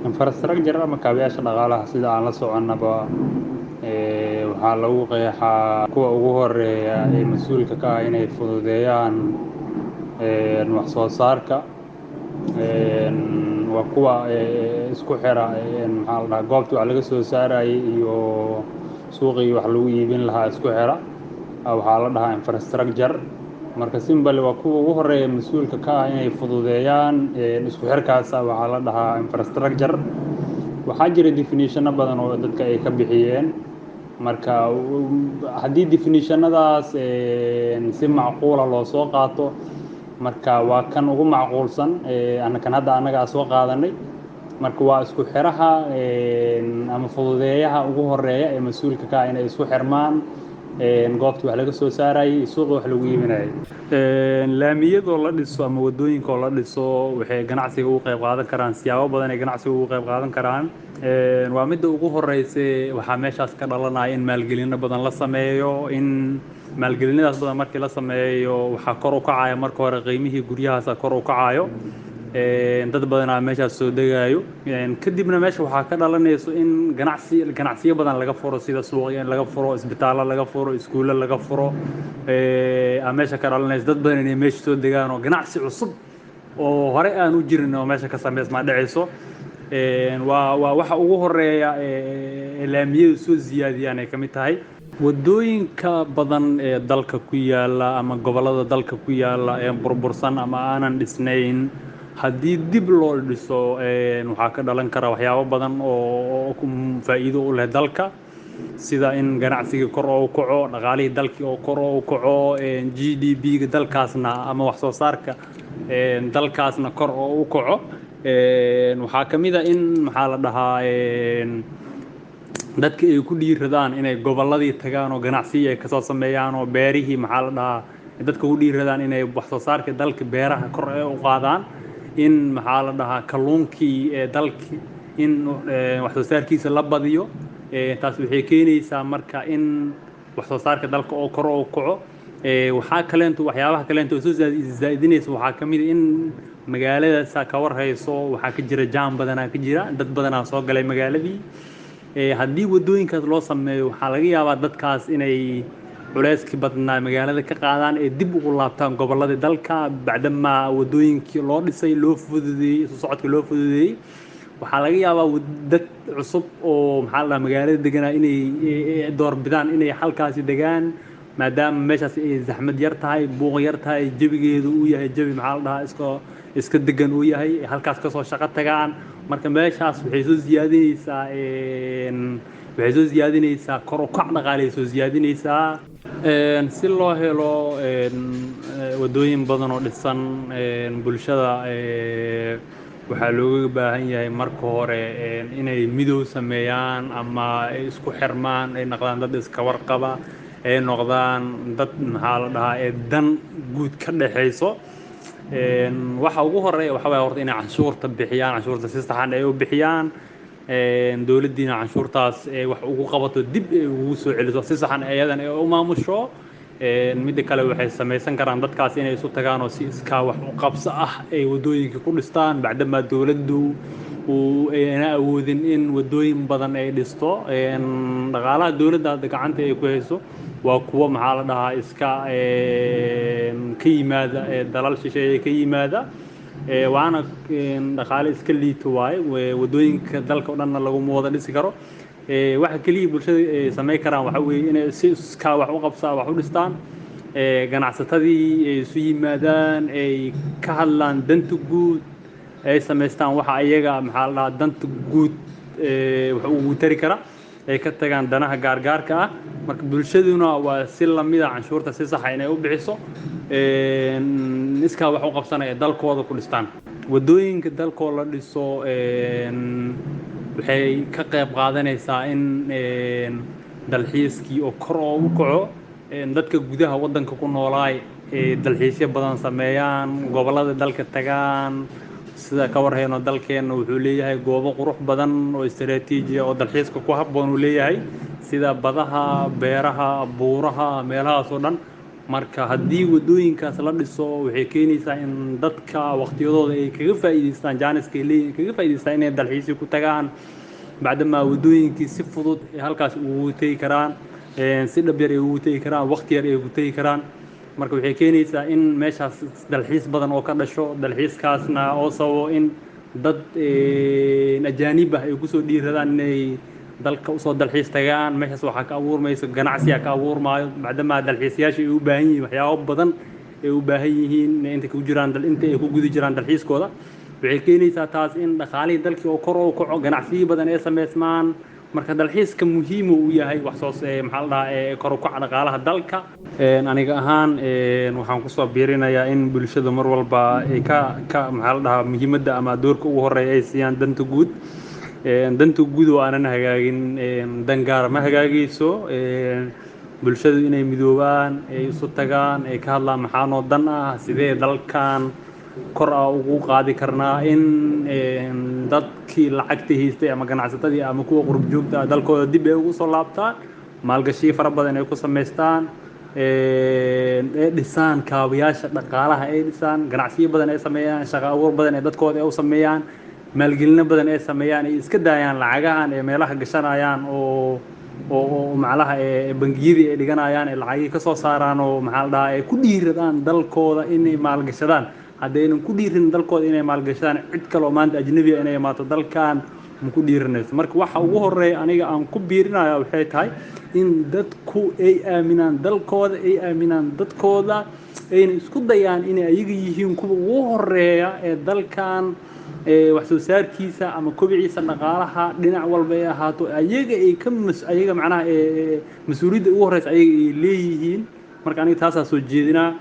Infrastructure ama kaabayaasha dhaqaalaha, sida aan la soconnaba, waxaa lagu qeexaa kuwa ugu horeeya ee mas-uulka ka ah inay fududeeyaan wax soo saarka. Waa kuwa isku xira, maxaa la dhahaa, goobta wax laga soo saarayay iyo suuqii wax lagu iibin lahaa isku xira, waxaa la dhahaa infrastructure. Marka simply waa kuwa ugu horeeya mas-uulka ka ah inay fududeeyaan isku xirkaas, waxaa la dhahaa infrastructure. Waxaa jira definitiono badan oo dadka ay ka bixiyeen. Marka haddii definitionadaas si macquula loo soo qaato, marka waa kan ugu macquulsan kan hadda annaga soo qaadanay. Marka waa isku xiraha ama fududeeyaha ugu horeeya ee mas-uulka ka ah inay isku xirmaan goobtii wax laga soo saarayay, suuqii wax lagu iibinayay. Laamiyadoo la dhiso ama wadooyinka oo la dhiso waxay ganacsiga ugu qayb qaadan karaan siyaabo badan ay ganacsiga ugu qayb qaadan karaan. Waa midda ugu horeysa, waxaa meeshaas ka dhalanaya in maalgelino badan la sameeyo. In maalgelinadaas badan markii la sameeyo, waxaa kor u kacaya marka hore qiimihii guryahaasa kor u kacayo, dad badanaa meeshaas soo degayo. Kadibna meesha waxaa ka dhalanayso in ganacsi, ganacsiyo badan laga furo, sida suuqyo in laga furo, isbitaallo laga furo, iskuullo laga furo aa meesha ka dhalanayso. Dad badan inay meesha soo degaan oo ganacsi cusub oo hore aan u jirin oo meesha ka sameysmaa dhacayso. Waa waxa ugu horeeya laamiyadu soo ziyaadiyaan ay ka mid tahay. Wadooyinka badan ee dalka ku yaala ama gobollada dalka ku yaala ee burbursan ama aanan dhisnayn, haddii dib loo dhiso, waxaa ka dhalan kara waxyaabo badan oo faa'iido u leh dalka, sida in ganacsiga kor oo u kaco, dhaqaalihii dalkii oo kor oo u kaco, GDP-ga dalkaasna ama wax soo saarka dalkaasna kor oo u kaco. Waxaa ka mid a in, maxaa la dhahaa, dadka ay ku dhiiradaan inay gobolladii tagaan oo ganacsiyi ay kasoo sameeyaan, oo beerihii, maxaa la dhahaa, dadka ku dhiiradaan inay wax soo saarka dalka beeraha kor ay u qaadaan, in, maxaa la dhahaa, kalluunkii ee dalki in wax soo saarkiisa la badiyo. Taas waxay keenaysaa marka in wax soo saarka dalka oo kor u kaco. Waxaa kaleento, waxyaabaha kaleento oo soo zaa'idinaysa waxaa ka mid a in magaaladaas ka warhayso waxaa ka jira jaam badanaa ka jira, dad badanaa soo galay magaaladii. Haddii wadooyinkaas loo sameeyo, waxaa laga yaabaa dadkaas inay culeyskii badnaa magaalada ka qaadaan ee dib ugu laabtaan gobolladii dalka, bacdamaa wadooyinkii loo dhisay, loo fududeeyey isu socodka loo fududeeyey. Waxaa laga yaabaa dad cusub oo, maxaa la dhahaa, magaalada deganaa inay doorbidaan inay halkaasi degaan, maadaama meeshaas ay zaxmad yar tahay, buuq yar tahay, jawigeedu uu yahay jawi, maxaa la dhahaa, iska degan uu yahay, halkaas kasoo shaqo tagaan. Marka meeshaas waxay soo ziyaadinaysaa kor u kac dhaqaalay soo ziyaadinaysaa. Si loo helo wadooyin badan oo dhisan, bulshada waxaa looga baahan yahay marka hore inay midow sameeyaan ama ay isku xirmaan, ay noqdaan dad iska warqaba, ay noqdaan dad, maxaa la dhahaa, ee dan guud ka dhexayso. Waxa ugu horeeya waxa waaye horta inay canshuurta bixiyaan, canshuurta si saxan ay u bixiyaan, dowladdiina canshuurtaas ay wax ugu qabato, dib ay ugu soo celiso, si saxan iyadan ay u maamusho. Midda kale, waxay samaysan karaan dadkaas inay isu tagaan oo si iskaa wax u qabso ah ay wadooyinka ku dhistaan, bacdamaa dowladdu uu ayna awoodin in wadooyin badan ay dhisto. Dhaqaalaha dowladda hadda gacanta ay ku hayso waa kuwo, maxaa la dhahaa, iska ka yimaada dalal shisheeye ka yimaada, waana dhaqaale iska liito waaye. Wadooyinka dalka o dhanna laguma wada dhisi karo. Waxa keliya bulshada ay samayn karaan waxa weeye inay si iskaa wax u qabsaa wax u dhistaan, ganacsatadii ay isu yimaadaan, ay ka hadlaan danta guud, ay samaystaan waxa ayaga, maxaa la dhahaa, danta guud wax ugu tari kara, ay ka tagaan danaha gaargaarka ah. Marka bulshaduna waa si lamida, canshuurta si saxa inay u bixiso, iskaa wax u qabsanaya dalkooda ku dhistaan. Wadooyinka dalkoo la dhiso waxay ka qayb qaadanaysaa in dalxiiskii oo kor oo u kaco, dadka gudaha waddanka ku noolaay ay dalxiisyo badan sameeyaan, gobollada dalka tagaan. Sida ka warhayno, dalkeenna wuxuu leeyahay goobo qurux badan oo istaraatiiji ah oo dalxiiska ku habboon uu leeyahay, sida badaha, beeraha, buuraha, meelahaas oo dhan. Marka haddii wadooyinkaas la dhiso, waxay keenaysaa in dadka waqtiyadooda ay kaga faa'iidaystaan, jaaniska ay leeyihiin kaga faa'iidaystaan inay dalxiisyo ku tagaan, bacdamaa wadooyinkii si fudud ay halkaas ugu tegi karaan, si dhab yar ay ugu tegi karaan, waqti yar ay ugu tegi karaan. Marka waxay keenaysaa in meeshaas dalxiis badan oo ka dhasho, dalxiiskaasna oo sababo in dad ajaanib ah ay kusoo dhiiradaan inay dalka usoo dalxiis tagaan. Meeshaas waxaa ka abuurmayso ganacsiyaa ka abuurmaayo, bacdamaa dalxiisayaasha ay u baahan yihiin waxyaabo badan ay u baahan yihiin inta ku jiraan, inta ay ku guda jiraan dalxiiskooda. Waxay keenaysaa taas in dhaqaalihii dalkii oo kor u kaco, ganacsiyo badan ay sameysmaan. Marka dalxiiska muhiim uu yahay wax soo, maxaa la dhahaa, kor u kaca dhaqaalaha dalka. Aniga ahaan waxaan kusoo biirinayaa in bulshada mar walba ay ka, maxaa la dhahaa, muhiimadda ama doorka ugu horeeya ay siiyaan danta guud. Danta guud oo aanan hagaagin, dan gaara ma hagaagayso. Bulshadu inay midoobaan, ay isu tagaan, ay ka hadlaan maxaa noo dan ah, sidee dalkan kor ah ugu qaadi karnaa, in dadkii lacagta haystay ama ganacsatadii ama kuwa qurb joogta ah dalkooda dib ay ugu soo laabtaan, maalgashiyo fara badan ay ku samaystaan, ay dhisaan kaabayaasha dhaqaalaha, ay dhisaan ganacsiyo badan, ay sameeyaan shaqo abuur badan, ee dadkooda ay u sameeyaan maalgelino badan, ay sameeyaan, ay iska daayaan lacagahan ee meelaha gashanayaan oo macnaha bangiyadii ay dhiganayaan, ee lacagihii ka soo saaraan, oo maxaa la dhahaa, ay ku dhiiradaan dalkooda inay maalgashadaan. Haddaynan ku dhiirin dalkooda inay maalgashadaan, cid kale oo maanta ajnabi ah inay imaato dalkan ma ku dhiiranayso. Marka waxa ugu horeeya aniga aan ku biirinaya waxay tahay in dadku ay aaminaan dalkooda, ay aaminaan dadkooda, ayna isku dayaan inay ayaga yihiin kuwa ugu horeeya ee dalkan wax soo saarkiisa ama kobiciisa dhaqaalaha dhinac walba ay ahaato, ayaga ay ka ayaga macnaha mas-uuliyadda ugu horeysa ayaga ay leeyihiin. Marka aniga taasaa soo jeedinaa.